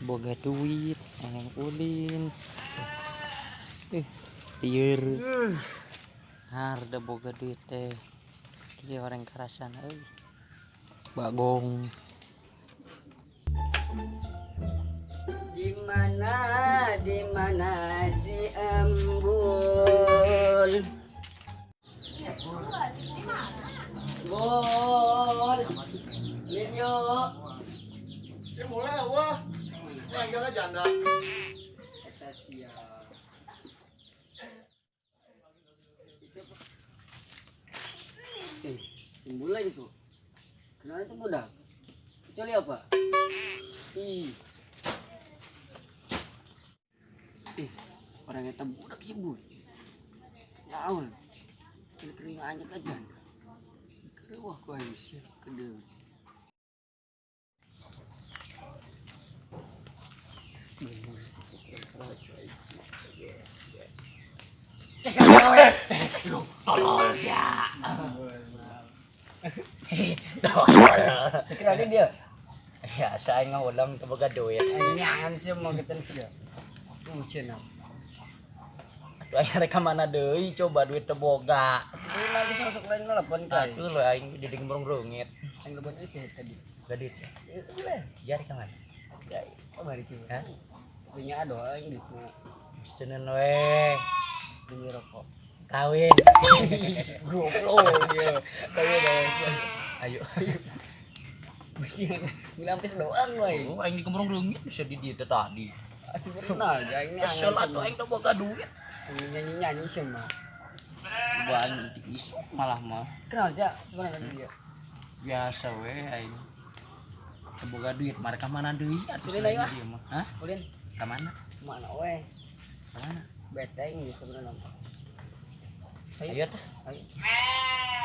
Boga duit, hayang ulin. Eh, lieur. Harda boga duit teh. Kieu orang karasan euy. Bagong. Di mana si Embul? Bol. Linyo. Si mulai wah. Langgana janda. Eta sia. Eh, simbulan itu. Kenapa itu budak? Kecuali apa? Ih. Eh, orang eta budak si bul. Naon? Kena kering aja ka janda. Wah, ku aing sia kedeung. Tolol sia. Sekiranya dia. Ya, saya ngahulam teu boga duit. Nyangan sih mau kita sih. Tuh cenah. Atuh aing rek ka mana deui coba duit teu boga. Ini lagi sosok lain ngelepon kai. Atuh lho aing di dieu reungit. Yang lebon sih tadi. Boga duit sia. Jari ka mana? Oh, bari coba. Hah? Punya ado aing duitna Senin we. demi rokok. Kawin. Goblok dia. Kaya guys. Ayo. Bisi ngilampis doang we. Oh, aing di kemurung reungit bisa di dieu teh tadi. Atuh berenang aing ini Kesel atuh aing teu boga duit. Nyanyi-nyanyi sih mah. Ban isuk malah mah. Kenal sih sebenarnya dia. Biasa we aing. Teu boga duit, mereka mana deui atuh Sudah, ayo, ah. dieu mah. Hah? Ulin Ka mana? mana we? Ka mana? Beteng ya sebenarnya. Ayo tah. Ayo.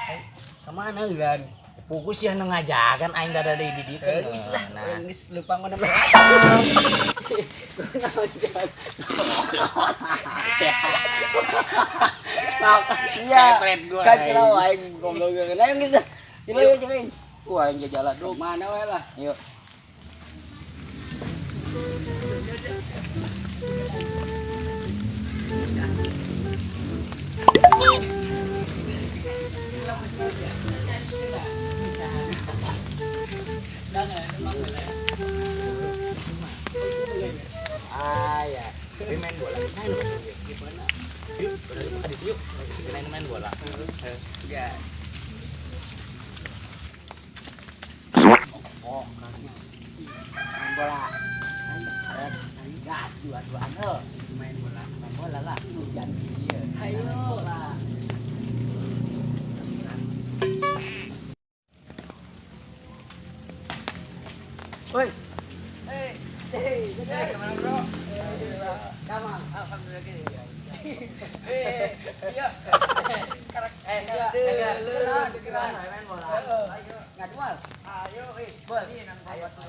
Ayo. Kemana Lan? Pugus ya nu ngajakan aing dada deui di dieu. Eh, geus lah, Nah. geus lupa mana. Iya. Kepret gua, Kacau aing goblok. Ayo geus dah. Yuk, yuk, yuk. Wah, aing jalan dong. Mana we lah. Yuk. Ah ya. Tapi main bola main bola. Gimana? Yuk, berarti yuk. Kita main bola. Gas. Oh, main bola. Ayo, gas dua-duaan heuh. Main bola. Main bola lah. Hujan ieu. Ayo. Bola. Woi. Hey, hey, hey, kemana bro? Kamal, alhamdulillah gini. Eh, iya. Karak, eh, iya. Main bola. Ayo, ngadual. Ayo, eh, bol.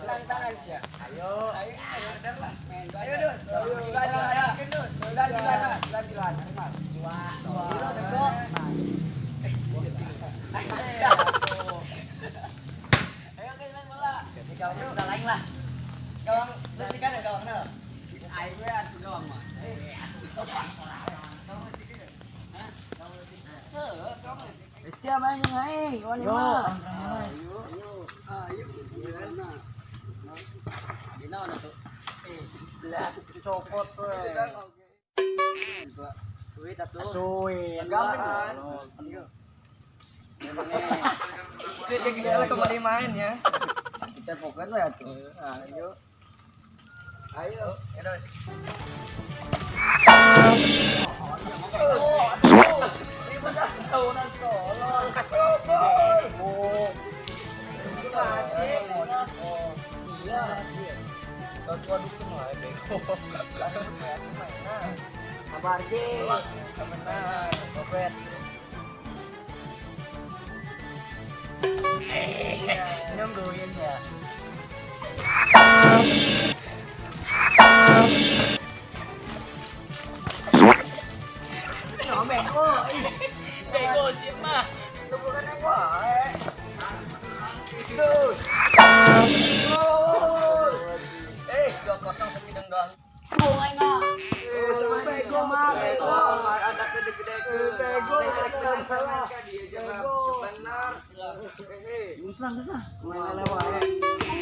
Lantaran sih ya. Ayo. Ayo, ayo, dar lah. Main. Ayo, dos. Dua, dua, dos. Dua, dua, dua, dua, dua. Dua. Dua, bego. Ayo, guys, main bola. Udah lain lah. Gawang, berarti kan ada gawang nol. Is aing we atuh gawang mah. Heuh, gawang leutik. Siapa main jeung aing? Kawan Yo. mah. Ayo, ayo. Ayo. Di naon atuh? Eh, Belah copot we. Suit atuh. Suit. Gampang. Sweet ya kisah kembali main ya. Kita fokus we atuh. Ayo. Ayo, terus. Kabar ge. Benar, Kopet. Nungguin ya. Bego sih mah. Bukan yang wae. Terus. Eh, 2-0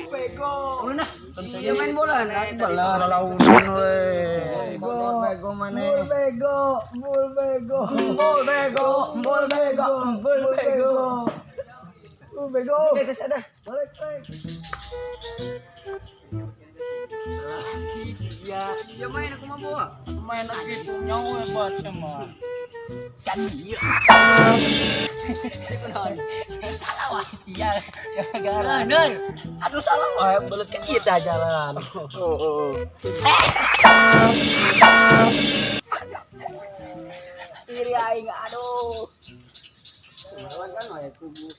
Bego. Nah, iya main bola nah. Bola launan we. Bego, bego mana? Bego, bol bego. Bol bego, bol bego, bol bego. Bol bego. Bego sada. Balik, balik. Ya, ya main aku mah bawa. Main lagi nyawa hebat sama. Kan iya. Salah wah sia. Gara-gara. Aduh salah wah belet ke kita jalan. Oh. Iri aing aduh. Lawan kan wae kubu.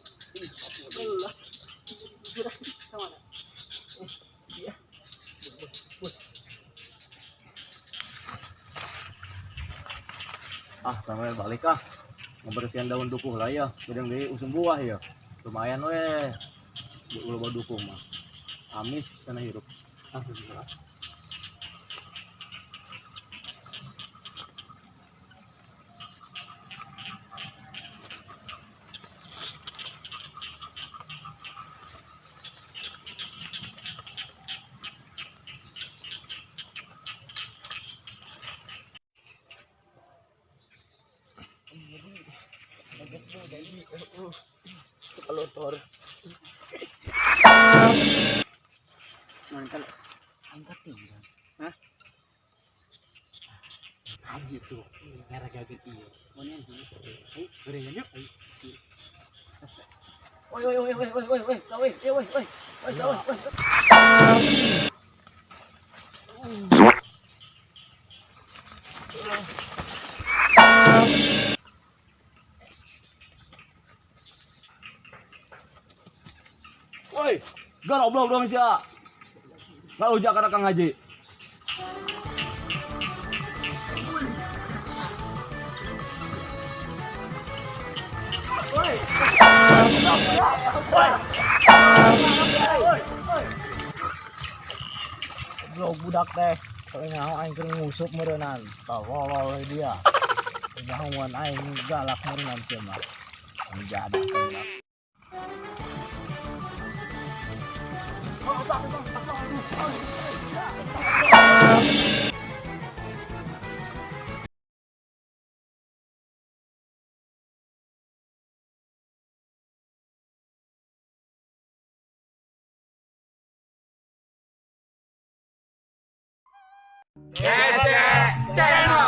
Ah, sampai balik ah. Ngebersihan daun dukuh lah ya. Bedeng deui usum buah ya. Lumayan weh. Ulah bawa dukuh mah. Amis kana hirup. Ah, gitu lah. Mantap. Angkat tinggal. Hah? Haji tuh merah gagak iyo. Monian sih. Ayo, gorengan yuk. Ayo. Oi oi oi oi oi oi oi, sawe, oi oi oi. Oi sawe, oi. Woi, goblok dong sia. Nggak ujak karena Kang Haji. Goblok budak teh. Kalau nyaho aing keur ngusup meureunnan. Tolol dia. Nyahoan aing galak meureunnan sia mah. Jadah budak. Yes, channel.